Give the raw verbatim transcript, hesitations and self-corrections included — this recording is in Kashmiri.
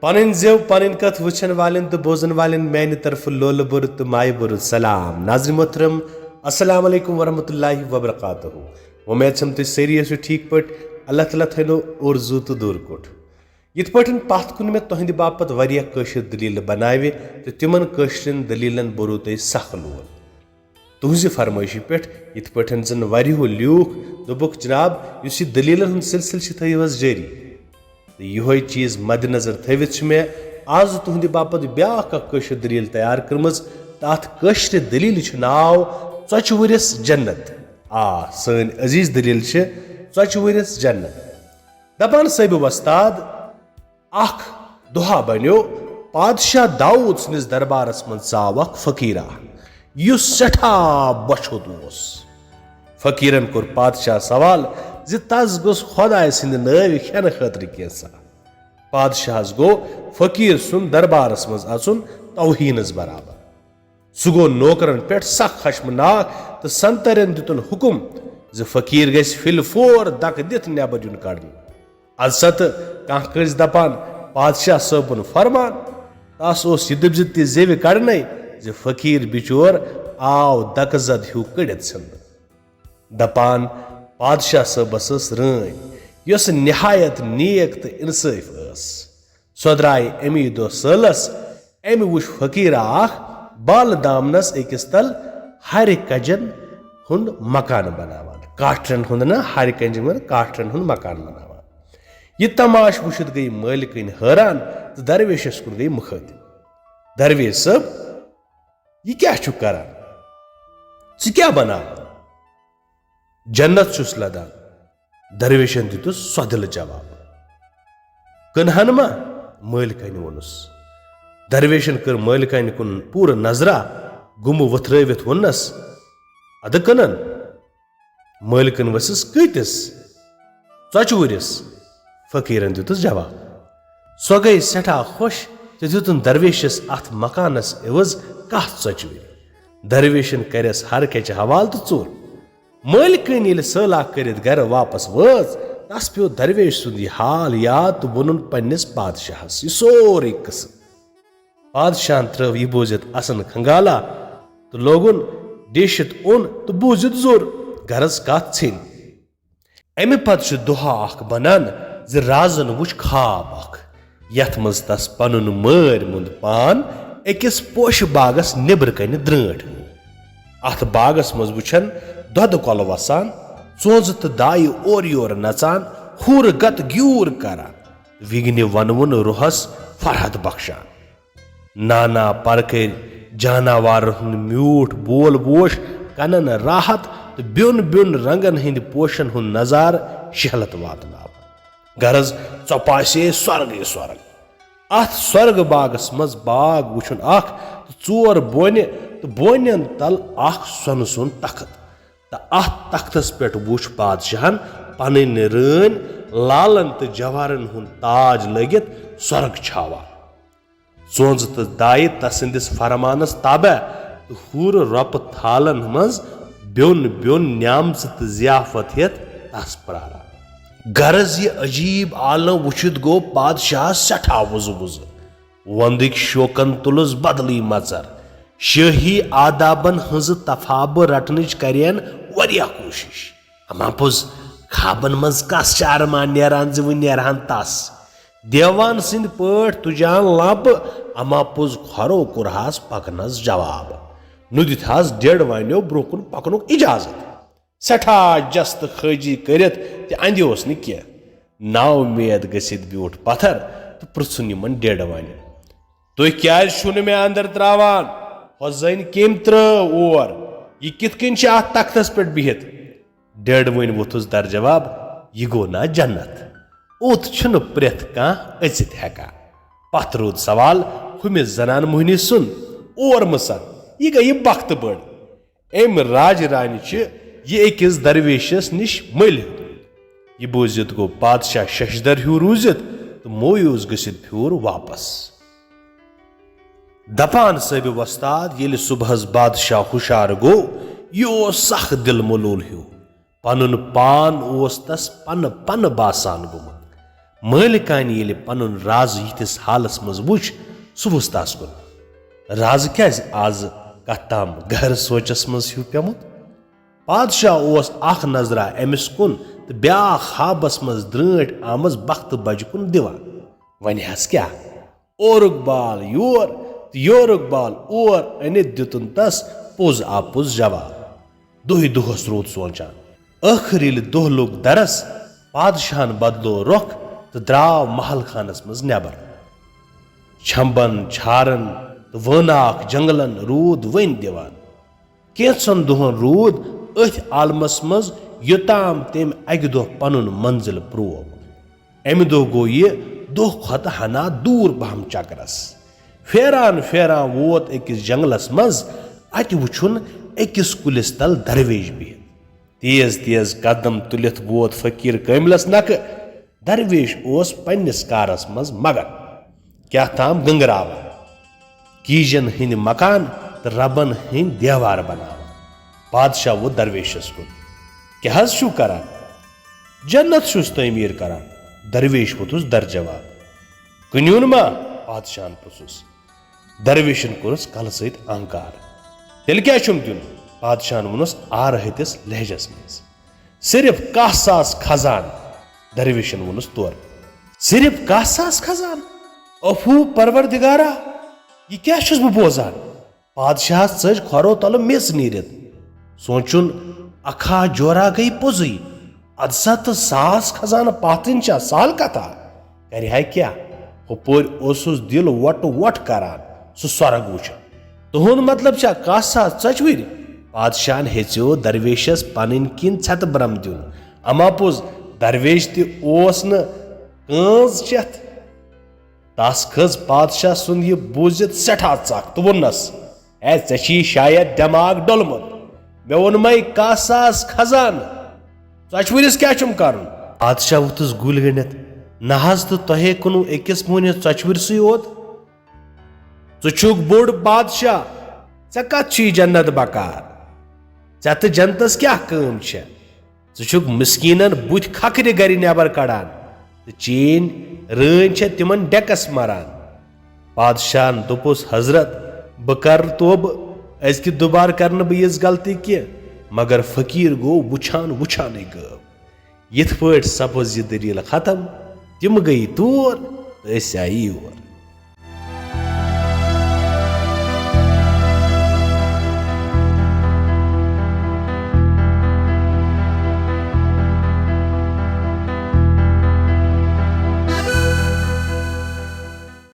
پنٕنۍ زٮ۪و، پنٕنۍ کتھ وٕچھن والٮ۪ن تہٕ بوزن والٮ۪ن میانہِ طرفہٕ لولہٕ بوٚر تہٕ مایہِ بوٚر سلام۔ ناظرین محترم، السلام علیکم ورحمۃ اللہ وبرکاتہ۔ وۄمید چھم تُہۍ سٲری ٲسِو ٹھیٖک پٲٹھۍ۔ اللہ تعالیٰ تھٲینو اورزو تہٕ دوٗر کوٚٹ۔ یِتھ پٲٹھۍ پتھ کُن مےٚ تُہنٛدِ باپتھ واریاہ کٲشِر دٔلیٖلہٕ بناوِ تہٕ تِمن کٲشرٮ۪ن دٔلیٖلن بوٚرو تۄہہِ سخ لول۔ تُہنٛزِ فرمٲیشہِ پٮ۪ٹھ، یِتھ پٲٹھۍ زن واریاہو لیوٗکھ، دوٚپُکھ، جناب، یُس یہِ دٔلیٖلن ہُنٛد سلسلہٕ چھُ، تھٲیِو حظ جٲری۔ تہٕ یِہوٚے چیٖز مد نظر تھٲوِتھ چھِ مےٚ آز تُہنٛدِ باپتھ بیٛاکھ اکھ کٲشِر دٔلیٖل تیار کٔرمٕژ، تہٕ اتھ کٲشرِ دٔلیٖلہِ چھُ ناو ژۄچہِ ؤرِس جنت۔ آ، سٲنۍ عزیٖز دٔلیٖل چھِ ژۄچہِ ؤرِس جنت۔ دپان صٲبہِ وۄستاد، اکھ دۄہا بنیو پادشاہ داؤد سٕنٛدِس دربارس منٛز ژاو اکھ فقیرا، یُس سٮ۪ٹھاہ بۄچھِ ہوٚت اوس۔ فقیرن کوٚر پادشاہ سوال زِ تس گوٚژھ خۄداے سٕنٛدِ نٲوِ کھٮ۪نہٕ خٲطرٕ کینٛژھا۔ پادشاہس گوٚو فقیٖر سُنٛد دربارس منٛز اژُن توہیٖنس برابر۔ سُہ گوٚو نوکرن پٮ۪ٹھ سخ خشمناک تہٕ سنترن دِتُن حُکم زِ فقیٖر گژھِ فِل فور دکہٕ دِتھ نٮ۪بر یُن کڑنہٕ۔ از سا تہٕ کانٛہہ کٲنٛسہِ دپان، پادشاہ صٲبُن فرمان۔ تس اوس یہِ دٔپۍ زِ تہِ زیوِ کڑنے زِ فقیٖر بِچور آو دکہٕ زد ہیوٗ کٔڑِتھ ژھٕننہٕ۔ دپان، پادشاہ صٲبس ٲس رٲنۍ، یۄس نہایت نیک تہٕ انصٲف ٲس۔ سۄ درایہِ امی دۄہ سٲلس۔ أمۍ وُچھ فقیرا اکھ بالہٕ دامنس أکِس تل ہرِ کجن ہُنٛد مکان بناوان۔ کاٹھرٮ۪ن ہُنٛد نہٕ، ہرِ کجن ہُنٛد، کاٹھرٮ۪ن ہُنٛد مکان بناوان۔ یہِ تماش وُچھِتھ گٔیہِ مٲلکٕنۍ حٲران تہٕ درویشس کُن گٔیہِ مُخٲطب۔ درویش صٲب، یہِ کیٛاہ چھُکھ کران؟ ژٕ کیٛاہ بناوان؟ جنت چھُس لدان۔ درویشن دِتُس سۄدلہٕ جواب۔ کٕنہن ما؟ مٲلکن ووٚنُس۔ درویشن کٔر مٲلکن کُن پوٗرٕ نظرا، گُمہٕ وۄتھرٲوِتھ ووٚننس، ادٕ کٕنن؟ مٲلکن ؤژھِس کۭتِس؟ ژۄچہِ ؤرِس۔ فقیرن دِتُس جواب۔ سۄ گٔیہِ سٮ۪ٹھاہ خۄش تہٕ دِتُن درویشس اتھ مکانس عوض کاہ ژۄچہِ ؤرِ۔ درویشن کرٮ۪س ہر کیچہِ حوالہٕ تہٕ ژوٚل۔ مٲلکن ییٚلہِ سٲلا کٔرِتھ گرٕ واپس وٲژ، تس پیوٚو درویش سُنٛد یہِ حال یاد تہٕ ووٚنُن پننِس پادشاہس یہِ سورُے قصہٕ۔ پادشاہن ترٲو یہِ بوٗزِتھ اسن کھنگالا تہٕ لوگُن ڈیشِتھ اوٚن تہٕ بوٗزِتھ زوٚر، غرض کتھ ژھیٚنۍ۔ امہِ پتہٕ چھُ دۄہا اکھ بنان زِ رازن وُچھ خواب اکھ، یتھ منٛز تس پنُن مٲرۍ مُنٛد پان أکِس پوشہٕ باغس نیبرٕ کنہِ درٛٲنٛٹھ۔ اتھ باغس منٛز وُچھن دۄدٕ کۄلہٕ وسان، ژونٛزٕ تہٕ دایہِ اورٕ یورٕ نژان، ہوٗرٕ گتہٕ گیوٗر کران۔ وِگنہِ ونوُن روحس فرحت بخشان۔ نانا پرکٔرۍ جاناوارن ہُنٛد میوٗٹھ بول بوش، کنن راحت تہٕ بیوٚن بیوٚن رنگن ہٕنٛدۍ پوشن ہُنٛد نظارٕ شہلت واتناوان۔ غرض، ژۄپاسے سۄرگٕے سۄرگ۔ اتھ سۄرگہٕ باغس منٛز باغ وُچھُن اکھ تہٕ ژور بونہِ تہٕ بونٮ۪ن تل اکھ سۄنہٕ سُنٛد تخت۔ تہٕ اتھ تختس پٮ۪ٹھ وُچھ پادشاہن پنٕنۍ رٲنۍ لالن تہٕ جوہرن ہُنٛد تاج لٲگِتھ سۄرگ چھاوان۔ ژونٛزٕ تہٕ دایہِ تسٕنٛدِس فرمانس تابع تہٕ حورٕ رۄپہٕ تھالن منٛز بیوٚن بیوٚن نعمژٕ تہٕ ضیافت ہٮ۪تھ تس پراران۔ غرض، یہِ عجیٖب عالم وُچھِتھ گوٚو پادشاہس سٮ۪ٹھاہ وُزٕ وُزٕ۔ وندٕکۍ شوقن تُلُس بدلٕے مژر۔ شٲہی آدابن ہٕنٛزٕ تفابہٕ رٹنٕچ کرین واریاہ کوٗشش۔ اما پوٚز، خابن منٛز کس چھِ ارمان نیران زِ وۄنۍ نیرہن تس؟ دیوان سٕنٛدۍ پٲٹھۍ تُجان لنپہٕ، اما پوٚز کھۄرو کوٚرہاس پکنس جواب۔ نُہ دِتہاس ڈیڈ وانیو برونٛہہ کُن پکنُک اجازت۔ سٮ۪ٹھاہ جستہٕ خٲجی کٔرِتھ تہِ اندیوس نہٕ کینٛہہ۔ نا اُمید گٔژھِتھ بیوٗٹھ پتھر تہٕ پرژھُن یِمن ڈیڈ وانٮ۪ن، "تُہۍ کیازِ چھِو نہٕ مےٚ اندر تراوان؟ ہۄ زٔنۍ کٔمۍ ترٲو اور؟ یہِ کِتھ کٔنۍ چھِ اتھ تختس پٮ۪ٹھ بِہِتھ؟" ڈیڈ وٲنۍ ووٚتھُس در جواب، "یہِ گوٚو نا جنت؟ اوٚت چھُنہٕ پرٛٮ۪تھ کانٛہہ أژِتھ ہٮ۪کان۔" پتھ روٗد سوال ہُمِس زنان موہنی سُنٛد، "اور مہٕ سا، یہِ گٔیہِ بختہٕ بٔڑ۔ أمۍ راجہِ رانہِ چھِ یہِ أکِس درویشس نِش مٔلۍ ہیوٚتمُت۔" یہِ بوٗزِتھ گوٚو پادشاہ ششدر ہیوٗ روٗزِتھ تہٕ مویوٗس گٔژھِتھ پھیوٗر واپس۔ دپان صٲبہِ وۄستاد، ییٚلہِ صُبحس بادشاہ ہُشار گوٚو، یہِ اوس سخ دِل ملوٗل ہیوٗ۔ پنُن پان اوس تس پنہٕ پنہٕ باسان گوٚمُت۔ مٲلِکانہِ ییٚلہِ پنُن رازٕ یِتھِس حالس منٛز وُچھ، سُہ وُژھ تس کُن۔ رازٕ کیازِ آز کتھ تام گہرٕ سونچس منٛز ہیوٗ پیومُت؟ پادشاہ اوس اکھ نظرا أمِس کُن تہٕ بیاکھ خوابس منٛز درٛٲنٹھۍ آمٕژ بختہٕ بجہِ کُن دِوان۔ وۄنۍ ہس کیاہ؟ اورُک بال یور تہٕ یورُک بال اور أنِتھ دِتُن تس پوٚز آپُز جواب۔ دۄہے دۄہس روٗد سونچان۔ ٲخٕر ییٚلہِ دۄہ لوٚگ درس، پادشاہن بدلو رۄخ تہٕ درٛاو محل خانس منٛز نٮ۪بر۔ چھمبن، چھارن تہٕ وٲناکھ جنگلن روٗد ؤنۍ دِوان۔ کینٛژن دۄہن روٗد أتھۍ عالمس منٛز، یوٚتام تٔمۍ اکہِ دۄہ پنُن منزل پروو۔ امہِ دۄہ گوٚو یہِ دۄہ کھۄتہٕ ہنا دوٗر پہم چکرس۔ پھیران پھیران ووت أکِس جنگلس منٛز۔ اتہِ وُچھُن أکِس کُلِس تل درویش بِہِتھ۔ تیز تیز قدم تُلِتھ ووت فقیٖر کٲملس نکھٕ۔ درویش اوس پننِس کارس منٛز مگن، کیاہ تام گنگراوان، کیجن ہٕنٛدۍ مکان تہٕ ربن ہٕنٛدۍ دیوار بناوان۔ پادشاہ ووٚتھ درویشس کُن، "کیٛاہ حض چھِو کران؟" "جنت چھُس تعمیٖر کران۔" درویش ووٚتھُس در جواب۔ "کٕنِوُن ما؟" پادشاہن پرٛژھُس۔ درویشن کوٚرُس کلہٕ سۭتۍ انکار۔ "تیٚلہِ کیٛاہ چھُم دیُن؟" پادشاہن ووٚنُس آرٕ ہتِس لہجس منٛز۔ "صرف کاہ ساس خزان۔" درویشن ووٚنُس تورٕ۔ "صرف کاہ ساس خزان؟ اوفو پروردگارا، یہِ کیٛاہ چھُس بہٕ بوزان؟" پادشاہس ژٔج کھۄرو تلہٕ میٚژ نیٖرِتھ۔ سونچُن، اکھا جورا گٔے پوٚزُے۔ ادٕ سا تہٕ ساس خزانہٕ پاتھٕنۍ چھا سہل کتھا؟ کرِ ہا کیٛاہ؟ ہُپٲرۍ اوسُس دِل وۄٹہٕ وۄٹھ کران، سُہ سۄرگ وُچھُن۔ "تُہُنٛد مطلب چھا کاہ ساس ژۄچوٕرۍ؟" پادشاہن ہیٚژیو درویشس پنٕنۍ کِنۍ ژھٮ۪تہٕ برم دیُن۔ اما پوٚز، درویش تہِ اوس نہٕ کٲنٛز چٮ۪تھ۔ تس کھٔژ پادشاہ سُنٛد یہِ بوٗزِتھ سٮ۪ٹھاہ ژکھ تہٕ ووٚننس، "ہے، ژےٚ چھی شاید دٮ۪ماغ ڈوٚلمُت۔ مےٚ ووٚنمَے کاہ ساس خزانہٕ۔ ژۄچوٕرِس کیٛاہ چھُم کرُن؟" پادشاہ ووٚتھُس گُلۍ گٔنڈِتھ، "نہ حض، تہٕ تۄہے کٕنوٕ أکِس موٗنِس ژۄچوٕرۍ سٕے یوت۔ ژٕ چھُکھ بوٚڑ بادشاہ، ژےٚ کتھ چھُے جنت بکار؟ ژےٚ تہٕ جنتس کیٛاہ کٲم چھےٚ؟ ژٕ چھُکھ مسکیٖنن بُتھۍ کھکھرِ گرِ نٮ۪بر کڑان تہٕ چیٚنۍ رٲنۍ چھےٚ تِمن ڈٮ۪کس مران۔" پادشاہن دوٚپُس، "حضرت، بہٕ کرٕ توبہٕ، أزکہِ دُبارٕ کرٕ نہٕ بہٕ یِژھ غلطی کینٛہہ۔" مگر فقیٖر گوٚو وُچھان وُچھانٕے غٲب۔ یِتھ پٲٹھۍ سپٕز یہِ دٔلیٖل ختم، تِم گٔیہِ تور تہٕ أسۍ آیہِ یور۔